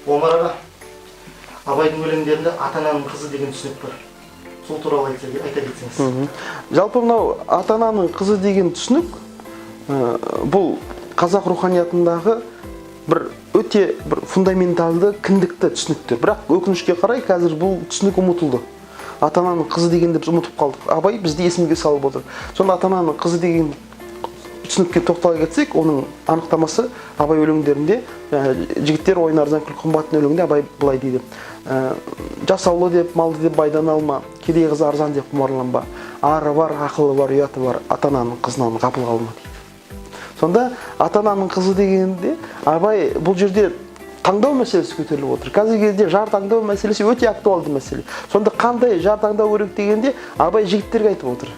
Омар аға, Абайдың өлеңдерінде ата-ананың қызы деген түсінік бар. Сол туралы айта кетсеңіз. Жалпы мынау ата-ананың қызы деген түсінік, бұл қазақ руханиятындағы бір өте бір фундаменталды кіндікті түсініктер. Бірақ өкінішке қарай қазір бұл түсінік ұмытылды. Ата-ананың қызы дегенді біз ұмытып қалдық. Абай бізді есімізге салып отыр. Сонда ата-ананың қызы деген түсінікке тоқтала кетсек, оның анықтамасы Абай өлеңдерінде, жігіттер ойын арзан күл қымбаттың өлеңінде Абай былай дейді. Жасаулы деп, малды деп байдан алма, кедей қызы арзан деп құмарланба, ары бар, ақылы бар, ұяты бар, ата-ананың қызынан ғапыл қалма дейді. Сонда ата-ананың қызы дегенде Абай бұл жерде таңдау мәселесі көтеріліп отыр. Қазіргі кезде жар таңдау мәселесі өте актуалды мәселе. Сонда қандай жар таңдау керек дегенде Абай жігіттерге айтып отыр.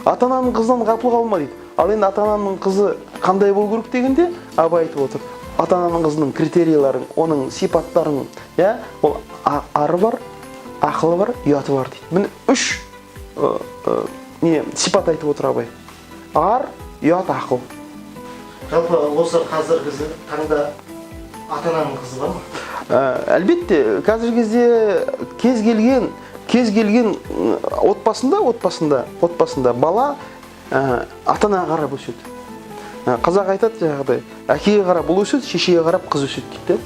Ата-ананың қызынан ғапыл қалма дейді. Ал енді ата-ананың қызы қандай болу керек дегенде Абай айтып отыр. Ата-ананың қызының критерийлерін, оның сипаттарын, иә, ол ары бар, ақылы бар, ұяты бар дейді. Міне үш сипат айтып отыр Абай. Ар, ұят, ақыл. Жалпы осы қазіргі таңда ата-ананың қызы бар ма? Әлбетте, қазіргі кезде кез келген отбасында бала ата-анаға қарап өседі. Қазақ айтады жаңағыдай, әкеге қарап ұл өседі, шешеге қарап қыз өседі дейді.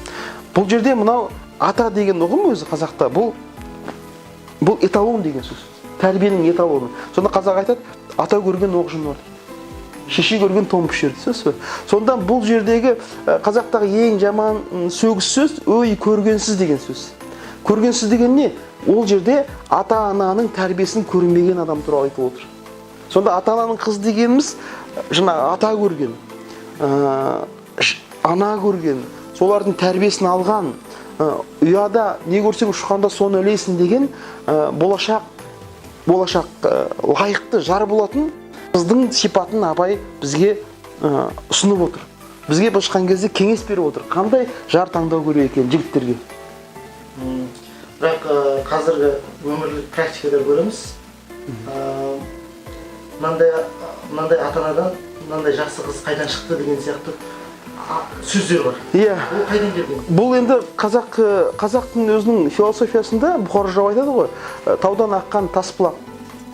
Бұл жерде мынау ата деген ұғым өзі қазақта бұл эталон деген сөз. Тәрбиенің эталоны. Сонда қазақ айтады, ата көрген оқ жонар дейді. Шеше көрген тон пішер дейді. Сонда бұл жердегі қазақтағы ең жаман сөгіс сөз өй көргенсіз деген сөз. Көргенсіз деген не? Ол жерде ата-ананың тәрбиесін көрмеген адам туралы айтып отыр. Сонда ата-ананың қызы дегеніміз жаңағы ата көрген, ана көрген, солардың тәрбиесін алған, ұяда не көрсең ұшқанда соны ілесің деген, болашақ лайықты жар болатын қыздың сипатын Абай бізге ұсынып отыр. Бізге былайша айтқан кезде кеңес беріп отыр. Қандай жар таңдау керек екен жігіттерге? Бірақ қазіргі өмірлік практикада көреміз. Мынандай ата-анадан мынандай жақсы қыз қайдан шықты деген сияқты сөздер бар. Иә. Ол қайдан келген? Бұл енді қазақтың өзінің философиясында Бұқар жырау айтады ғой, таудан аққан тас бұлақ,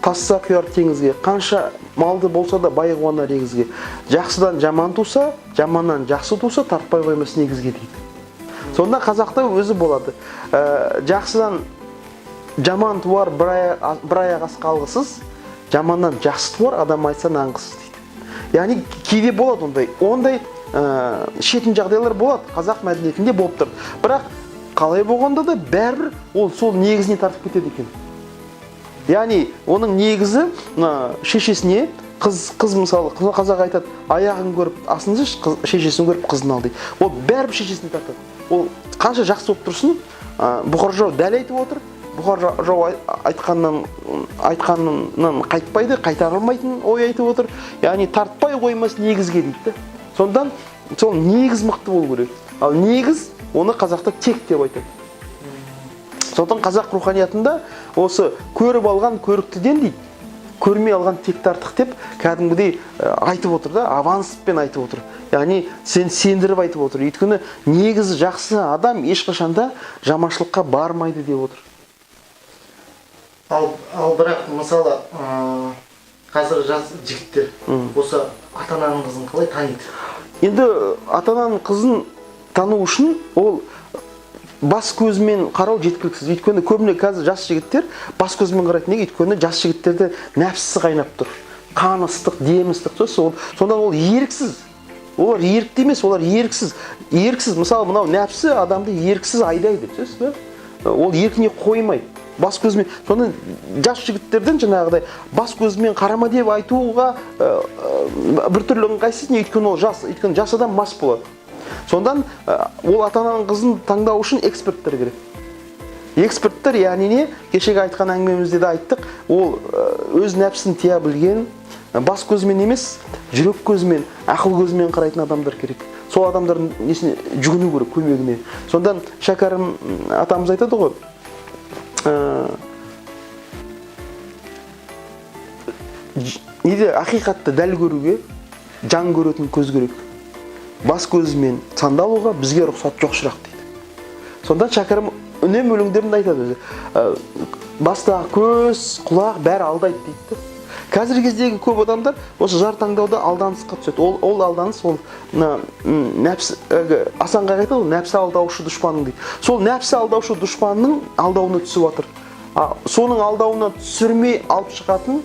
тасса құяр теңізге, қанша малды болса да бай қуанар егізге. Жақсыдан жаман туса, жаманнан жақсы туса, тартпай қоймас негізге дейді. Сонда қазақта өзі болады. Жақсыдан жаман туар бір аяқ асқа алғысыз, жаманнан жақсы туар адам айтса нанғысыз дейді. Яғни кейде болады ондай шетін жағдайлар болады, қазақ мәдениетінде болып тұр. Бірақ қалай болғанда да бәрібір ол сол негізіне тартып кетеді екен. Яғни оның негізі мына шешесіне, қыз мысалы, қазақ айтады, аяғын көріп асын жеш, шешесін көріп қызын ал дейді. Ол бәрібір шешесіне тартады. Ол қанша жақсы болып тұрсын, Бұқар жырау дәл айтып отыр. Бұқар жырау айтқанынан қайтпайды, қайтарылмайтын ой айтып отыр. Яғни тартпай қоймас негізге дейді де. Сондан сол негіз мықты болу керек. Ал негіз оны қазақта тек деп айтады. Сондықтан қазақ руханиятында осы көріп алған көріктіден дейді, көрмей алған текті артық деп кәдімгідей айтып отыр да, аванспен айтып отыр. Яғни сен сендіріп айтып отыр. Өйткені негізі жақсы адам ешқашанда жаманшылыққа бармайды деп отыр. Ал бірақ мысалы, қазір жас жігіттер осы ата-ананың қызын қалай таниды? Енді ата-ананың қызын тану үшін ол бас көзімен қарау жеткіліксіз. Өйткені көбіне қазір жас жігіттер бас көзімен қарайды. Неге? Өйткені жас жігіттерде нәпсісі қайнап тұр. Қаны ыстық, демі ыстық. Сонда ол еріксіз. Олар ерікті емес, олар еріксіз. Еріксіз, мысалы, мынау нәпсі адамды еріксіз айдайды, түсінесіз бе? Ол еркіне қоймайды. Бас көзімен. Сонда жас жігіттерден жаңағыдай бас көзімен қарама деп айтуға біртүрлі ыңғайсыз. Не, өйткені ол жас, өйткені жас адам мас болады. Сондан ол ата-ананың қызын таңдау үшін эксперттер керек. Эксперттер, яғни не? Кешегі айтқан әңгімемізде де айттық, ол өз нәпсін тия білген, бас көзімен емес, жүрек көзімен, ақыл көзімен қарайтын адамдар керек. Сол адамдардың несіне жүгіну керек, көмегіне. Сондан Шәкәрім атамыз айтады ғой, неде ақиқатты дәл көруге жан көретін көз керек. Бас көзімен сандалуға бізге рұқсат жоқ шырақ дейді. Сонда Шәкәрім үнемі өлеңдерінде айтады өзі. Бастағы көз, құлақ бәрі алдайды дейді. Қазіргі кездегі көп адамдар осы жар таңдауда алданысқа түседі. Ол алданыс, ол мына нәпсі, әлгі Асан қайғы айтады ғой, нәпсі алдаушы дұшпаның дейді. Сол нәпсі алдаушы дұшпанның алдауына түсіп жатыр. Соның алдауына түсірмей алып шығатын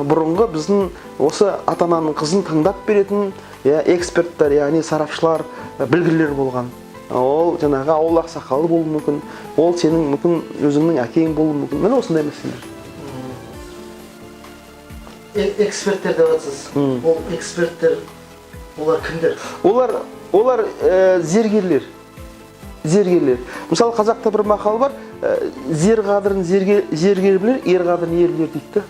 бұрынғы біздің осы ата-ананың қызын таңдап беретін, иә, эксперттер, яғни сарапшылар, білгірлер болған. Ол жаңағы ауыл ақсақалы болуы мүмкін, ол сенің мүмкін өзіңнің әкең болуы мүмкін. Міне, осындай мәселелер. Эксперттер деп жатсыз. Ол эксперттер, олар кімдер? Олар зергерлер. Зергерлер. Мысалы, қазақта бір мақал бар, зер қадірін зергер білер, ер қадірін ер білер дейді да.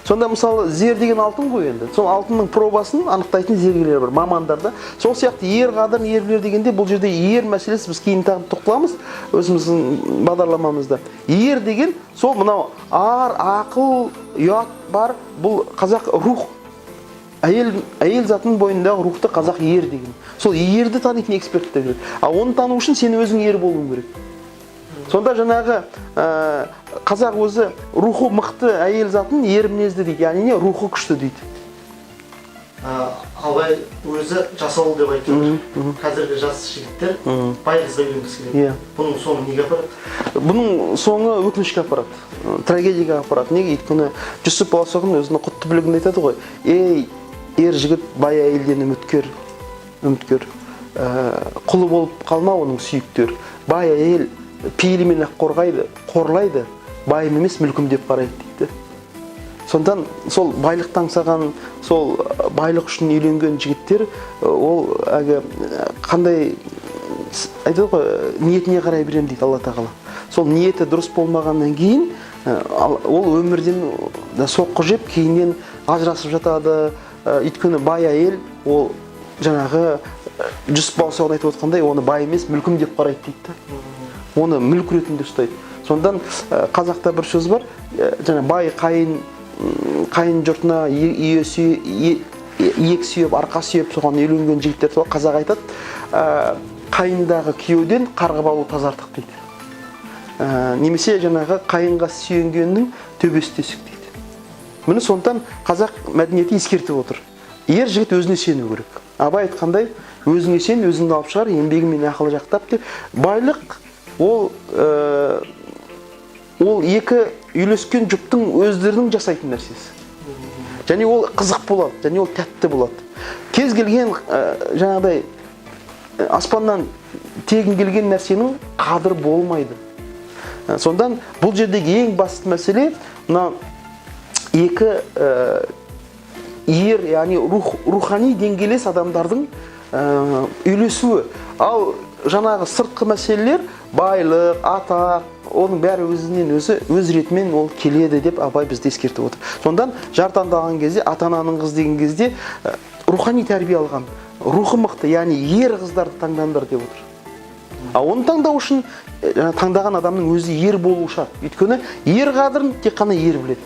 Сонда, мысалы, зер деген алтын ғой енді. Сол алтынның пробасын анықтайтын зергерлер бар, мамандар да. Сол сияқты ер қадірін ер білер дегенде, бұл жерде ер мәселесі, біз кейін тағы тоқталамыз өзіміздің бағдарламамызда. Ер деген сол мынау ар, ақыл, ұят бар, бұл қазақ рух, әйел затының бойындағы рухты қазақ ер деген. Сол ерді танитын эксперттер керек. А оны тану үшін сен өзің ер болуың керек. Сонда жаңағы қазақ өзі рухы мықты әйел затын ер мінезді дейді, яғни не, рухы күшті дейді. Абай өзі жасауыл деп айтып жатыр. Қазіргі жас жігіттер бай қызға үйленгісі келеді. Бұның соңы неге апарады? Бұның соңы өкінішке апарады, трагедияға апарады. Неге? Өйткені Жүсіп Баласағұн өзінің құтты білігінде айтады ғой: ей, ер жігіт, бай әйелден үміткер, құлы болып қалма оның сүйіктер. Бай әйел пейілімен ақ қорғайды, қорлайды, байым емес, мүлкім деп қарайды дейді. Сондан сол байлықты аңсаған, сол байлық үшін үйленген жігіттер, ол әлгі қандай айтады ғой, ниетіне қарай беремін дейді Алла Тағала. Сол ниеті дұрыс болмағаннан кейін ол өмірден да соққы жеп, кейіннен ажырасып жатады. Өйткені бай әйел ол жаңағы Жүсіп Баласағұн айтып отқандай, оны бай емес, мүлкім деп қарайды дейді да. Оны мүлк ретінде ұстайды. Сондан қазақта бір сөз бар, жаңа бай қайын жұртына иек сүйеп, арқа сүйеп, соған үйленген жігіттер туралы қазақ айтады, қайындағы күйеуден қарғып алу таза артық дейді. Немесе жаңағы қайынға сүйенгеннің төбесі тесік дейді. Міне, сондықтан қазақ мәдениеті ескертіп отыр: ер жігіт өзіне сену керек. Абай айтқандай, өзіңе сен, өзіңді алып шығар еңбегі мен ақылы жақтап деп. Байлық ол екі үйлескен жұптың өздерінің жасайтын нәрсесі, және ол қызық болады, және ол тәтті болады. Кез келген жаңағыдай аспаннан тегін келген нәрсенің қадірі болмайды. Сондан бұл жердегі ең басты мәселе мына екі ер, яғни рухани деңгейлес адамдардың үйлесуі. Ал жаңағы сыртқы мәселелер, байлық, атақ, оның бәрі өзінен өзі өз ретімен ол келеді деп Абай бізді ескертіп отыр. Сондан жар таңдаған кезде, ата ананың қызы деген кезде, рухани тәрбие алған, рухы мықты, яғни ер қыздарды таңдаңдар деп отыр. А оны таңдау үшін жаңа таңдаған адамның өзі ер болуы шарт, өйткені ер қадірін тек қана ер біледі.